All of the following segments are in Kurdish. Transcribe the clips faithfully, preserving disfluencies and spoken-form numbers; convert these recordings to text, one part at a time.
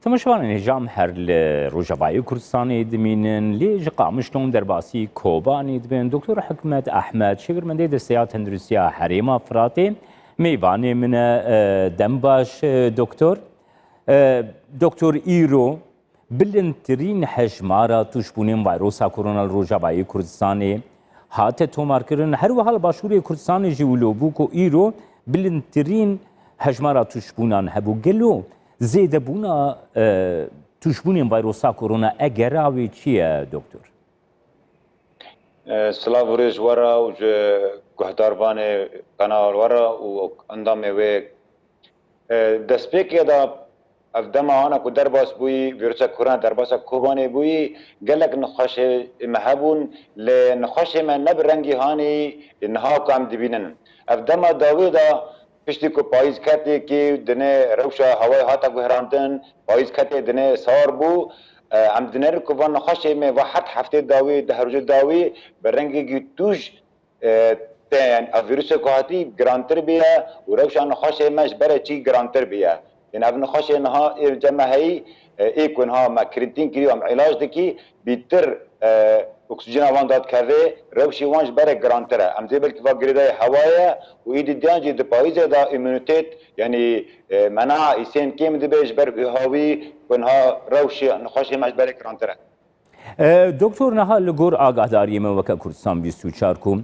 Temaşevanên hêja, em her li Rojavayê Kurdistanê dimînin, lê ji Qamişlo derbasî Kobanê dibin. Doktor Hikmet Ehmed, şêwirmendê Desteya Tenduristiya Herêma Firatê, mêvanê min e. E, dem baş, e, doktor. E, doktor, îro bilindtirîn hejmara tûşbûnên vayrosa korona li Rojavayê Kurdistanê hate tomarkirin. Her wiha li Başûrê Kurdistanê jî wilo bû ku îro bilindtirîn hejmara tûşbûnan hebû. Gelo zêdebûna, e, tûşbûnên vayrosa korona, egera wê çi ye, doktor? E, silav û rêz ji we re û ji guhdarvanê kanal we re û endamê wê. E, destpêkê de ev dema ana ku derbas bûyî, vîrusa korona derbasa Kobanê bûyî, gelek nexweşê me hebûn, lê nexweşê me ne bi rengî hanî niha ku em dibînin. Ev dema dawî de piştî ku payîz ketê kê dinê rewşa hewayê hate guherandin, payîz ketê dinê sar bû, e, em dinêrin ku van nexweşê me va heft heftê dawî, deh rojê dawî bi rengekî tûj, e, te, yani, ev vîrusê ku hatî girantir bûye û rewşa nexweşê me ji berê çî girantir bûye. Yani ev nexweşê niha ê cem me heyî, e, ê ku niha me kirîtîn kirî û em îlac dikî, bîtir, e, oksîjena wan dadikeve, rewşê wan ji berê girantir e. Em dê belkî va girêdayî hewa ye û êdî diyan jî di payîzê de îmûnîtet, yani, e, menaha îsên kêm dibe ji ber hawî ku niha rewşê nexweşê me ji berê girantir e. E, doktor, niha li gor agahdariyê me weke Kurdistan bîst û çar ku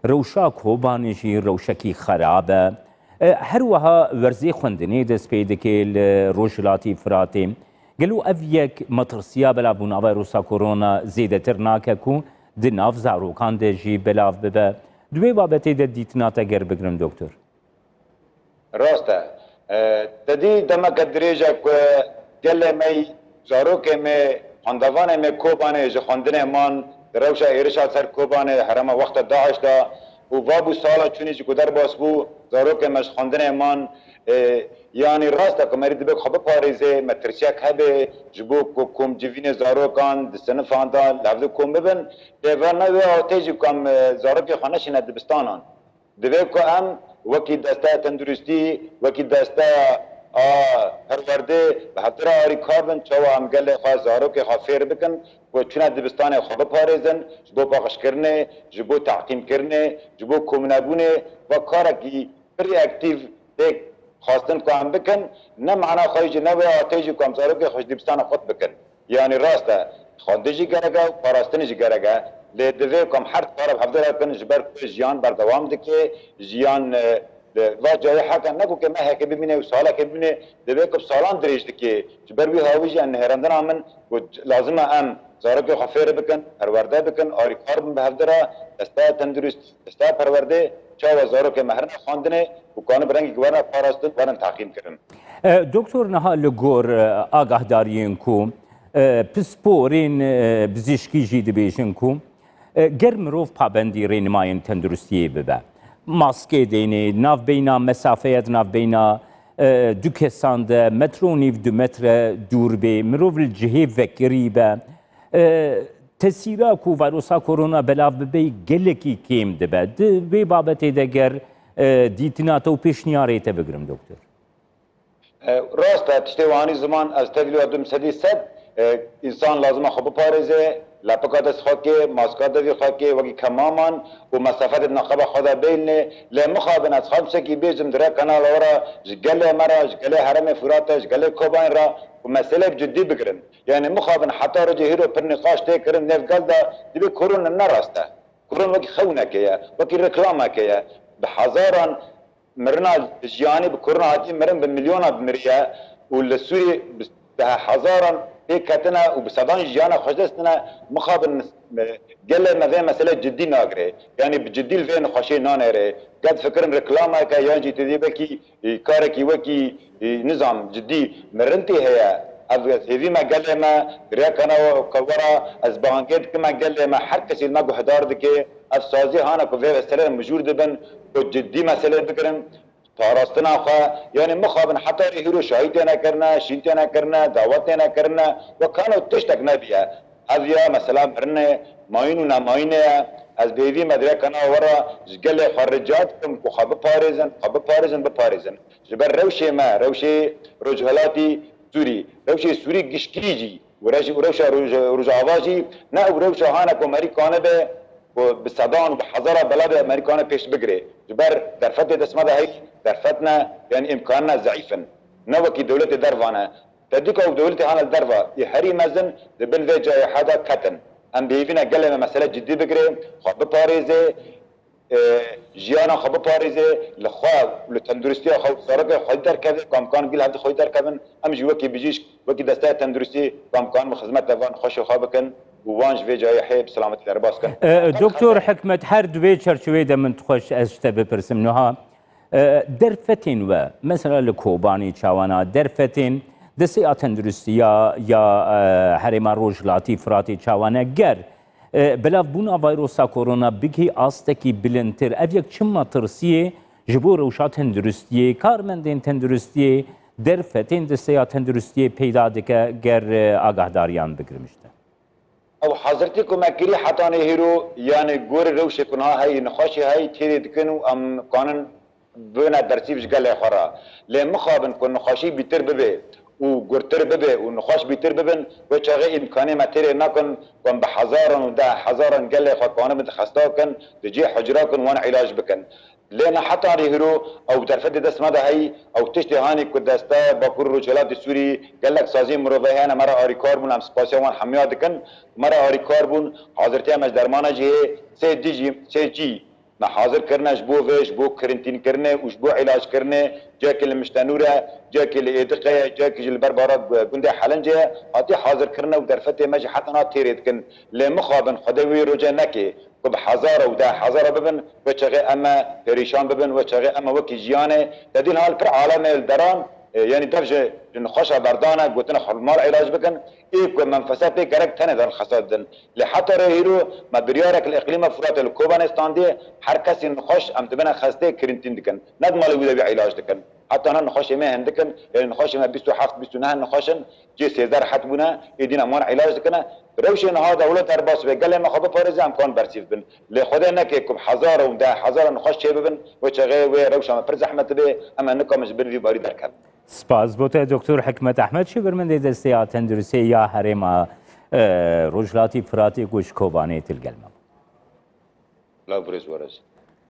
rewşa Kobanê jî rewşekî xerab e. E, her wiha werzê xwendinê dest pê dike li Rojhilatî Firatê. Gelo ev yek metirsiya belavbûna vayrosa korona zêdetir nake ku di nav zarokan de jî belav bibe? Di wê babetê de dîtina te ger bigrim, doktor. Rast e. E, te dî demeke dirêj e ku gelê me, zarokê me, xwendevanê me Kobanê ji xwendinê man, di rewşa êrişa ser Kobanê herema wexta DAIŞ de û va bû sala çûnî jî ku derbas bû, zarokê me ji xwendinê man. E, yanî rast e ku merî dibe xwe biparêze, metirsiyek hebe ji bo ku komcivînê zarokan di sinifan de li hevdî kom bibin. Lê va ne wê awtê jî ku em, e, zarokê xwe neşîne dibistanan. Divê ku em wekî desteya tenduristî, wekî desteya a perwerdê bi hevdî re alîkar bin, çawa em gelê xwe, zarokê xwe fêr bikin ku çûna dibistanê xwe biparêzin, ji bo paqijkirinê, ji bo teqîmkirinê, ji bo komnebûnê ve karekî pirî aktîf tê xwestin ku em bikin, ne mana xwe jî ne wê atê jî ku em zarokê xwe ji dibistana xurt bikin. Yanî rast e, xwendin jî gerek e û parastin jî gerek e. Lê divê ku em her di kar re bi hevdî re bikin, ji ber ku jiyan berdewam dike, jiyan, e, li va cayê heke ne ku ke mehekê bimîne û salekê bimîne, divê ku bi salan dirêj dike. Ji ber wî hawî jî em nihêrendina min ku lazim e em zarokê xwe fêr bikin, perwerde bikin, alîkar bin bi hevdî re, desteya tenduristî, desteya perwerdê, çawa zarokê me herine xwendinê û kanin bi rengekî werine parastin, werin teqîm kirin. E, doktor, niha li gor, e, agahdariyên ku, e, pisporên, e, bizîşkî jî dibêjin ku, e, ger mirov pabendî rênimayên tenduristiyê bibe, maskê dênê, navbeyna mesafeya di navbeyna, e, du kesan de metro û nîv, du metre dûr bê, mirov li cihê vekirî be, e, tesîra ku vayrosa korona belav bibe gelekî kêm dibe. Di vê babetê de ger, e, dîtina te û pêşniyarê te bigrim, doktor. E, rast e, tiştê wihanî ziman ez tevî wê dim sedî sed, e, însan lazim e xwe biparêze, lepika dest xwe kê, maska devî xwe kê, wekî kemaman û mesafetê di naqeba xwe de bêlnê. Lê mixabin ez xwe tiştekî bêjim di rê kanala we re, ji gelê me re, ji gelê herêmê Fûrat re, ji gelê Kobanê re ku meseleyek cidî bigirin. Yanî mixabin heta rojê hîro pir nîqaş tê kirin nêv gel de, dibê korona ne rast e. Korona wekî xewnekê ye, wekî reklamekê ye. Bi hezaran mirina jiyanî bi korona hatî mirin, bi milyona miriye û li Sûrî bi, bi hezaran pê ketine û bi sedan jiyana xwe ji dest dine. Mixabin, e, gelê me vê mesele cidî nagire. Yanî bi cidî li vê nexweşê nanêre. Gel difikirin reklameke yan jî tê dê belkî, e, karekî wekî, e, nizam cidî mirin tê heye. Ev hêvî me gelê me, girêkana we ra ez bangê dikim me gelê me, her kesî li me guhdar dike. Ev sazî hana ku vê meselê mijûr dibin, ku cidî meselê bigirin, parastina xwe, yanî mixabin heta rê hîro şahî têne kirine, şîn têne kirine, dawet têne kirine, wek hano tiştek nebiye. Ev ya mesela mirinê, mayîn û nemayînê ye. Ez bi hêvî me dirêkana we re ji gelê xwe rica dikim ku xwe biparêzin, xwe biparêzin, biparêzin. Ji ber rewşê me, rewşê rojhilatî Sûrî, rewşê Sûrî gişkî jî û rej-, û rewşa Roj-, Rojava jî ne ew rewşa hane ku merî kanibe ku bi sedan û bi hezara bela be merî kane pêş bigire. Ji ber derfetê dest me de heyî derfet ne, yanî îmkan ne, zeîf in. Ne wekî dewletê derva ne. Te dîka û dewletê hane li derva yê herî mezin di bin vê cayê heda ketin. Em bi hêvî ne gelê me mesele cidî bigire, xwe biparêze, e, jiyana xwe biparêze, li xwe û li tenduristiya xwe û zarokê xwedî derkeve, ku em kan gîl hevdî xwedî derkevin, em jî wekî bijîşk, wekî desteya tenduristî, ku em kan bi xizmeta van xweşê xwe bikin û wan ji vê cayê hê bi selametî derbas kin. E, Doktor Hikmet, her di vê çerçeveyê de min dixweş ez ji te bipirsim niha. E, derfetên we, mesela li Kobanê çawana derfetên desteya tenduristiya ya, e, herêma Rojhilatî Firatê çawane ger e, belavbûna vayrosa korona bigihî astekî bilindtir. Ev yek çi metirsiyê ji bo rewşa tenduristiyê, karmendên tenduristiyê, derfetên desteya tenduristiyê peyda dike ger, e, agahdariyan bigrim ji te? Ew hazirtî ku me kirî hetanê hîro, yanî gorî rewşê ku niha heyî, nexweşê heyî têrê dikin û em kanin bibine bersîv ji gelê xwe re. Lê mixabin ku nexweşî bîtir bibe û gurtir bibe û nexweş bîtir bibin, wê çaxê îmkanê me têrê nakin ku em bi hezaran û deh hezaran gelê xwe kanibin xesta kin, di cihê hucra kin wan îlac bikin. Lê ne heta rê hîro ew derfetê dest me de heyî, ew tiştê hanî ku deste Bakur Rojhilatê Sûrî gelek saziyên mirovahî hene, me re arîkar bûn, em spasiya wan hemiya dikin. Me re arîkar bûn, hazirtiya me ji dermana cihê sê dijî, sê cî me hazir kirine ji bo vê, ji bo kirintînkirinê û ji bo îlackirinê, cihekî li Miştenûr e, cihekî li Êdiqê ye, cihekî jî li ber bara gu-, gundê Helincê ye, hatiye hazirkirine û derfetê me jî heta niha têrê dikin. Lê mixabin Xwedê wî rojê neke ku bi hezara û deh hezara bibin, wê çaxê em me perîşan bibin, wê çaxê em me wekî jiyanê, te dî niha li pir alemê li deran, e, yanî dev ji, ji nexweşa berdane, gotine xwe li mal îlac bikin, ê ku menfese pê gerek tenê der xesa didin. Lê heta rê hîro me biryarek li Îqlîma Furatê li Kobanê standiye, her kesî nexweş em dibine xestê kirintîn dikin. Ne di malê wî de wî îlac dikin. Heta niha nexweşê me hindik in, yanî nexweşê me bîst û heft bîst û neh nexweş in, cê sêzdeh rehet bûne, êdî em wan îlac dikine. Bi rewşê niha dewlet derbas be, gelê me xwe biparêze, em kan bersîv bin. Lê Xwedê neke ku bi hezara û deh hezara nexweş çêbibin, wê çaxê wê rewşa me pir zehmet dibe, em ê nikamin ji bin vî barî derkevin. Spas bo te Doktor Hikmet Ehmed, şêwirmendê Desteya Tenduristiyê ya Herêma, e, Rojhilatî Firatê ku ji Kobanê til gel me bû. Law birêz weres.